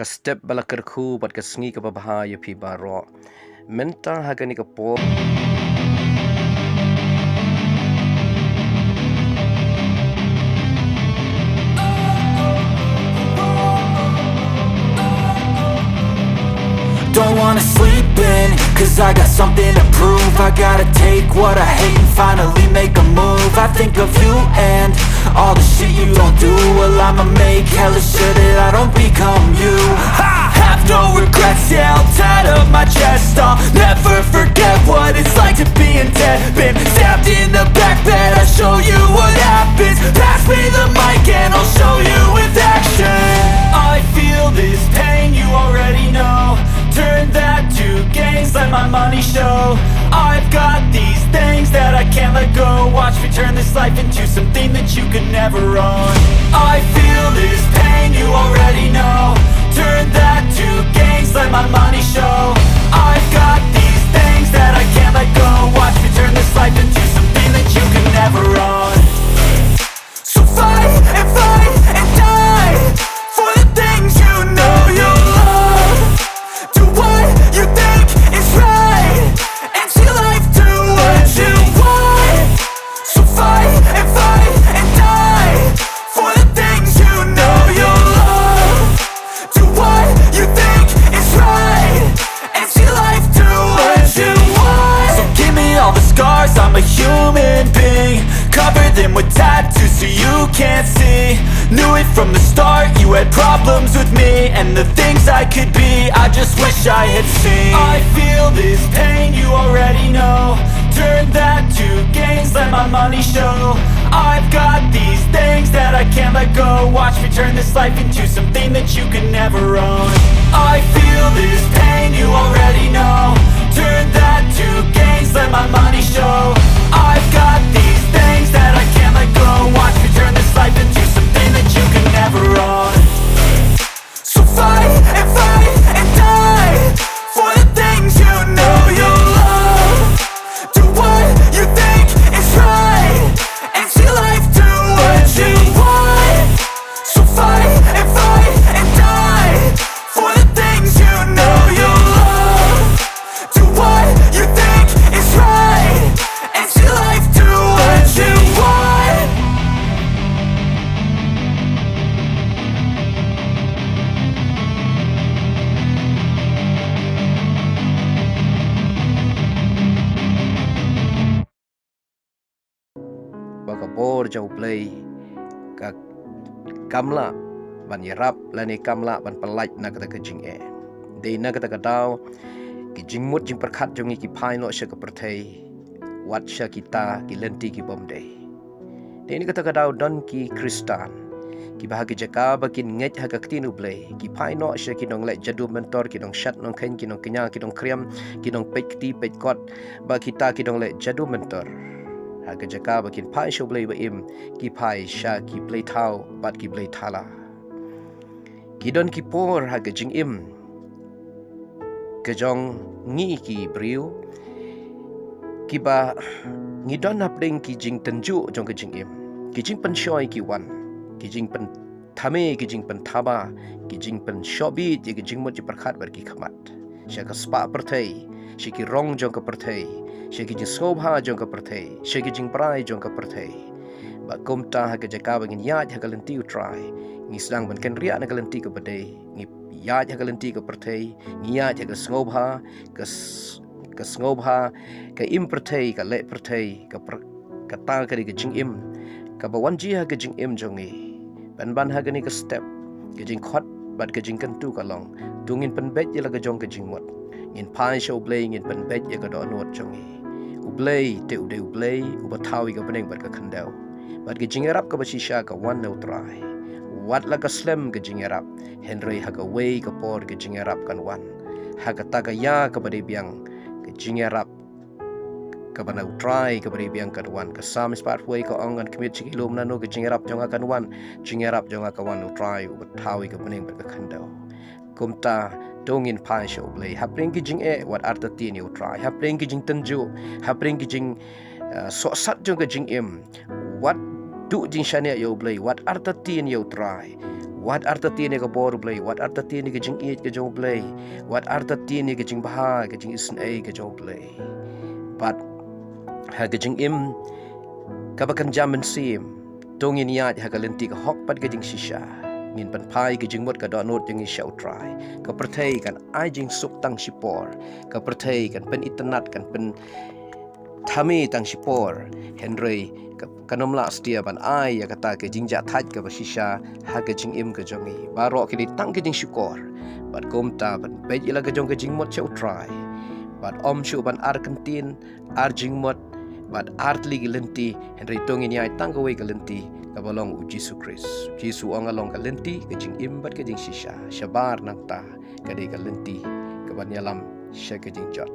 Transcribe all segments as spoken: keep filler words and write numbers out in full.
step ba la kyrkhu bad ka sngi kaba bha ïa phi baroh. Mynta ha kane ka por. Don't wanna sleep in, cause I got something to prove. I gotta take what I hate and finally make a move. I think of you and all the shit you don't do. Well, I'ma make hella sure that I don't become you. Ha! Have no regrets, yeah, I'll tat up my chest. I'll never forget what it's like to be in debt. Been stabbed in the back bed, I'll show you what happens. Pass me the mic and I'll show you with action. I feel this pain, you already know. Turn that to gains, let my money show. I've got these things that I can't let go. Watch me turn this life into something that you could never own. I feel this pain, you already know. Turn that to gains, let my money show. I've got these things that I can't let go. Watch me turn this life into something that you could never own. So fight and fight and die for the things you know you love. Do what you think is right and see life do what you want. So fight and fight and die for the things you know you love. Do what you think is right and see life do what you want. So give me all the scars, I'm a human being. Cover them with tattoos so you can't see. Knew it from the start, you had problems with me and the things I could be. I just wish I had seen. I feel this pain, you already know. Turn that to gains, let my money show. I've got these things that I can't let go. Watch me turn this life into something that you can never own. I feel this pain, you already know. Turn that to gains, let my money show. I've got these things that I can't let go. Watch me turn this life into something that you can never own. So fight and fight and die for the things you know you love. Do what you think is right and see life do what you want. So fight and fight and die for the things you know you love. Do what you think is right and see life do what you want. Ba ka bor jong U Blei ka kam lah ban ïarap lane kam lah ban pyllait na kata ka jingeh. Dei na kata ka daw ki jingmut jingpyrkhat jong ngi ki phai noh sha ka pyrthei, wat sha kita ki lynti ki bym dei. Dei na kata ka daw don ki Khristan kiba ha ki jaka ba kin ngeit ha ka ktien U Blei ki phai noh sha ki nongleh jadu mentor, ki nongshad nongkheiñ, ki nongkñia, ki nongkriam, ki nongpeit kti peit kot, ba kita ki nongleh jadu mentor. Ha ka jaka ba kin phai sha U Blei ba im, ki phai sha ki blei thaw bad ki blei thala. Ki don ki por ha ka jingim ka jong ngi ki briew kiba ngi don hapdeng ki jingtynjuh jong ka jingim, ki jingpynshoi ki wan, ki jingpynthame, ki jingpynthaba, ki jingpynshoi bit ïa ki jingmut jingpyrkhat bad ki khmat sha ka spah pyrthei, sha ki rong jong ka pyrthei, sha ki jingsngewbha jong ka pyrthei, sha ki jingbrai jong ka pyrthei. Ba kumta ha ka jaka ba ngin ïaid ha ka lynti U Trai, ngi sdang ban kynriah na ka lynti kaba dei, ngi ïaid ha ka lynti ka pyrthei, ngi ïaid ha ka sngewbha, ka s- ka sngewbha, ka im pyrthei, ka leh pyrthei, ka pyr- kata ka dei ka jingim kaba wan ji ha ka jingim jong ngi. Pynban ha kane ka step, ka jingkhot bad ka jingkyntu ka long, to ngin pynbeit ïa la ka jong ka jingmut. Ngin phai sha U Blei, ngin pynbeit ïa ka dohnud jong ngi. U Blei te u dei U Blei uba thaw ïa ka bneng bad ka khyndew. Bad ka jingïarap kaba shisha ka wan na U Trai. Wat la ka slem ka jingïarap, hynrei ha kawei ka por ka jingïarap kan wan. Ha kata ka ïa kaba dei biang ka jingïarap kaba na U Trai kaba dei biang kan wan. Ka Salm spah wei ka ong, ngan khmih sha ki lum nano ka jingïarap jong nga kan wan. Jingïarap jong nga ka wan U Trai uba thaw ïa ka bneng bad ka khyndew. Kumta to ngin phai sha U Blei hapdeng ki jingeh, wat artatien ïa U Trai hapdeng ki jingtynjuh, hapdeng ki jing, uh, sohsat jong ka jingim. Wat duh jingshaniah ïa U Blei, wat artatien ïa U Trai. Wat artatien ïa ka bor u Blei, wat artatien ïa ka jingïeit ka jong u Blei, wat artatien ïa ka jingbha, ka jingisynei ka jong u Blei. Bad ha ka jingim kaba kynja mynsiem, to ngin ïaid ha ka lynti ka hok bad ka jingshisha. Ngin pynphai ka jingmut ka dohnud jong ngi sha u Trai. Ka pyrthei kan ai jingsuk tang shipor. Ka pyrthei kan pynitynnad, kan pynthame tang shipor. Hynrei ka, kan ym lah stia ban ai ïa kata ka jingjahthait kaba shisha ha ka jingim ka jong ngi. Baroh ki dei tang ka jingshukor. Bad kumta ban peit ïa la ka jong ka jingmut sha u Trai. Bad ym shuh ban ar kyntien, ar jingmut, bad ar tylli ki lynti, hynrei to ngin ïaid tang kawei ka lynti, kaba long u Jisu Khrist. Jisu ong nga long ka lynti, ka jingim bad ka jingshisha. Shabar nangta ka dei ka lynti kaban ïalam sha ka jingjot.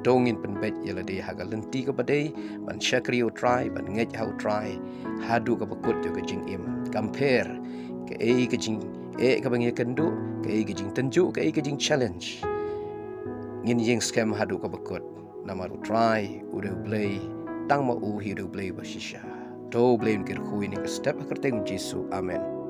To ngin pynbeit ïa lade ha ka lynti kaba dei ban shakri u Trai, ban ngeit ha u Trai haduh kaba kut jong ka jingim. Kam pher kaei ka jing, eh, kaba ngi kynduh, kaei ka jingtynjuh, kaei ka jingchallenge. Ngin ïeng skhem haduh kaba kut. Namar u Trai u dei u Blei, tang ma u hi u dei u Blei ba shisha. To u Blei un kyrkhu ïa ngi ka step ha ka kyrteng Jisu. Amen.